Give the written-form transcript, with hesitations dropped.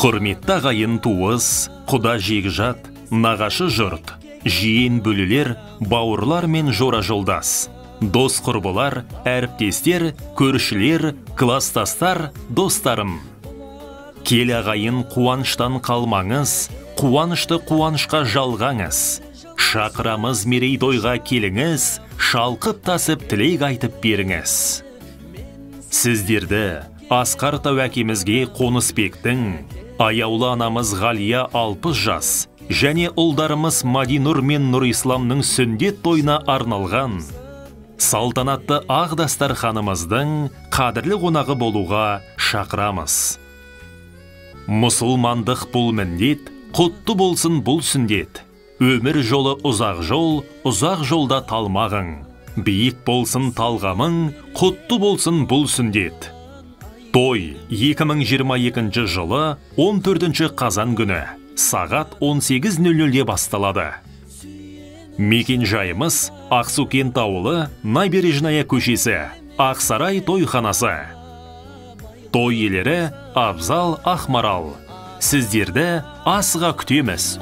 Құрметті ағайын туыс, құда жекжат, нағашы жұрт, жиен бөлелер, бауырлар мен жора жолдас, дос құрбылар, әріптестер, көршілер, кластастар, достарым. Кел ағайын, қуаныштан қалмаңыз, қуанышты қуанышқа жалғаңыз. Шақырамыз мерейтойға келіңіз, шалқып тасып тілек айтып беріңіз. Сіздерді Асқар тау әкемізге Қонысбектің, аяулы анамыз Ғалия 60 жас, және ұлдарымыз Мадинұр мен Нұрисламның сүндет тойына арналған салтанатты ақ дастарханымыздың қадірлі қонағы болуға шақырамыз. Мұсылмандық бұл міндет, құтты болсын бұл сүндет. Өмір жолы ұзақ жол, ұзақ жолда талмағың. Биік болсын талғамың, құтты болсын бұл сүндет. Той 2022 жылы 14 қазан күні сағат 18:00-де басталады. Мекен жайымыз Ақсукент ауылы, Набережная көшесі, Ақсарай тойханасы. Той иелері Абзал Ақмарал. Сіздерді асыға күтеміз.